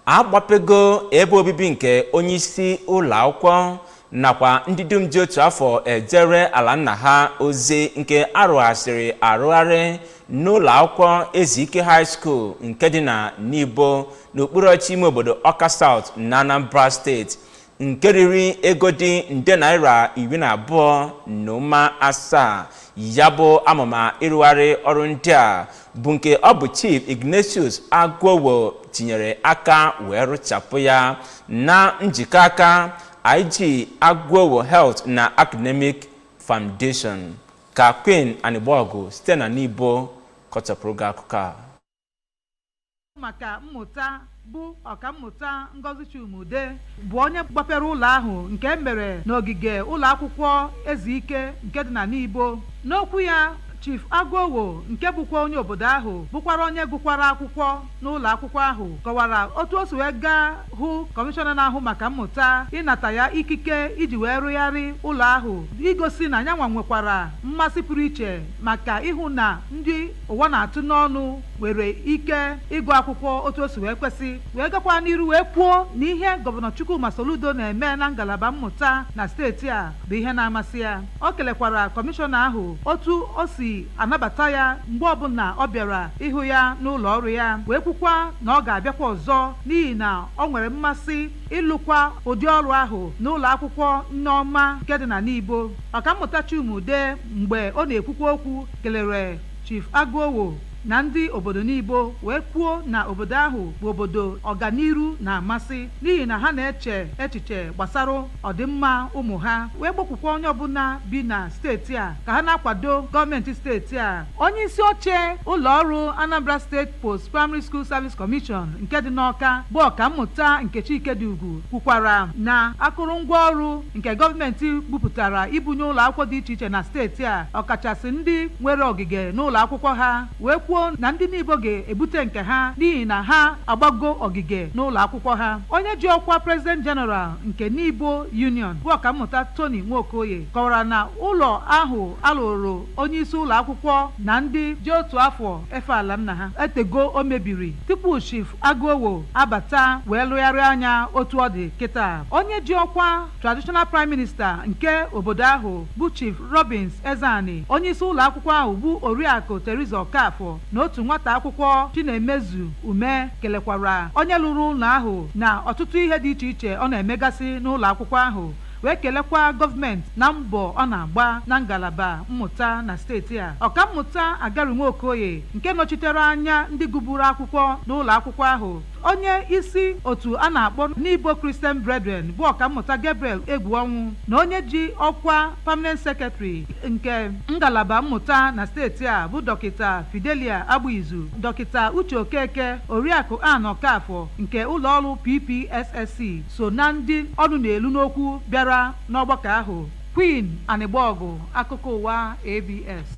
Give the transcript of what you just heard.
Agbapego ebe obibi nke onyeisi ụlọ akwụkwọ nakwa ndị dum ji otu afọ ejere ala nna ha ozi nke arụghasịrị arụgharị n'ụlọ akwụkwọ Ezike High School nke dị na Nibo, n'okpuru ọchịchị ime obodo Ọka South na Anambra Steeti, nke riri ego dị nde naira 12.7. Ya bụ amụma ịrụgharị ọrụ ndị a bụ nke ọ bụ Chief Ignatius Agwowo tinyere aka wee rụchapụ ya na njikọ aka IG Agwowo Health na Academic Foundation. Ka Queen Anigbogu site na Nibo kọchapụrụ gị akụkọ a. Maka mmụta bụ Ọkammụta Ngozi Chuma-Udeh bụ onye gbapere ụlọ ahụ nke e mere n'ogige ụlọ akwụkwọ Ezike nke dị na Nibo. N'okwu ya, Chief Agụowo, nke bụkwa onye obodo ahụ, bụkwara onye gụkwara akwụkwọ n'ụlọ akwụkwọ ahụ, kọwara otu o si wee gaa hụ kọmishọna na-ahụ maka mmụta ịnata ya ikike iji wee rụgharị ụlọ ahụ, igosi na yanwa nwekwara mmasị pụrụ iche maka ịhụ na ndị ụwa na-atụ n'ọnụ nwere ike ịgụ akwụkwọ otu o si wee kwesị, wee gakwa n'iru wee kwuo na ihe Gọvanọ Chukwuma Soludo na-eme na ngalaba mmụta na steeti a bụ ihe na-amasị ya. O kelekwara kọmishọna ahụ otu o si anabata ya mgbe ọbụla ọ bịara ịhụ ya n'ụlọ ọrụ ya, wee kwukwa na ọ ga-abịakwa ọzọ n'ihi na ọ nwere mmasị ịlụkwa ụdị ọrụ ahụ n'ụlọ akwụkwọ Nneọma nke dị na Nibo. Ọkammụta Chuma-Udeh, mgbe ọ na-ekwukwa okwu, kelere Chief Agụowo na ndị obodo Nibo, wee kwuo na obodo ahụ bụ obodo ọganiru na-amasị n'ihi na ha na-eche echiche gbasara ọdịmma ụmụ ha, wee gbokwukwa onye ọbụla bi na steeti a ka ha na-akwado gọọmenti steeti a. Onye isi oche ụlọ ọrụ Anambra State Post Primary School Service Commission nke dị n'Ọka, bụ Ọkammụta Nkechi Ikedugwu, kwukwara na akụrụngwa ọrụ nke gọọmenti bupụtara ibunye ụlọ akwụkwọ dị iche iche na steeti a, ọkachasị ndị nwere ogige n'ụlọ akwụkwọ ha, wee kwuo na ndị Nibo ga-ebute nke ha n'ihi na ha agbago ogige n'ụlọ akwụkwọ ha. Onye ji ọkwa President General nke Nibo Union, bụ Ọkammụta Tony Nwokoye, kọwara na ụlọ ahụ alụrụ onye isi ụlọ akwụkwọ na ndị ji otu afọ efe ala nna ha etego o mebiri tupu Chief Agụowo abata wee lụgharịa anya otu ọ dị kịta. Onye ji ọkwa Traditional Prime Minister nke obodo ahụ, bụ Chief Robins Ezeani, onye isi ụlọ akwụkwọ ahụ, bụ Oriakụ Teresa Okafọ, na otu nwata akwụkwọ, Chinemezu Ume, kelekwara onye lụrụ ụlọ ahụ na ọtụtụ ihe dị iche iche ọ na-emegasị n'ụlọ akwụkwọ ahụ, wee kelekwa gọọmenti na mbọ ọ na-agba na ngalaba mmụta na steeti a. Ọkammụta Agari Nwokoye, nke nọchitere anya ndị gụburu akwụkwọ n'ụlọ akwụkwọ ahụ, onye isi otu a na-akpọ Nibo Christian Brethren, bụ Ọkammụta Gabriel Egwuọnwụ, na onye ji ọkwa Permanent Secretary nke ngalaba mmụta na steeti a, bụ Dọkịta Fidelia Agbuizu, Dọkịta Uche Okeke, Oriakụ Ann Okafọ nke ụlọọrụ PPSSC so na ndị ọnụ na-elu n'okwu bịara n'ọgbakọ ahụ. Queen Anịgbọgụ, akụkọ ụwa ABS.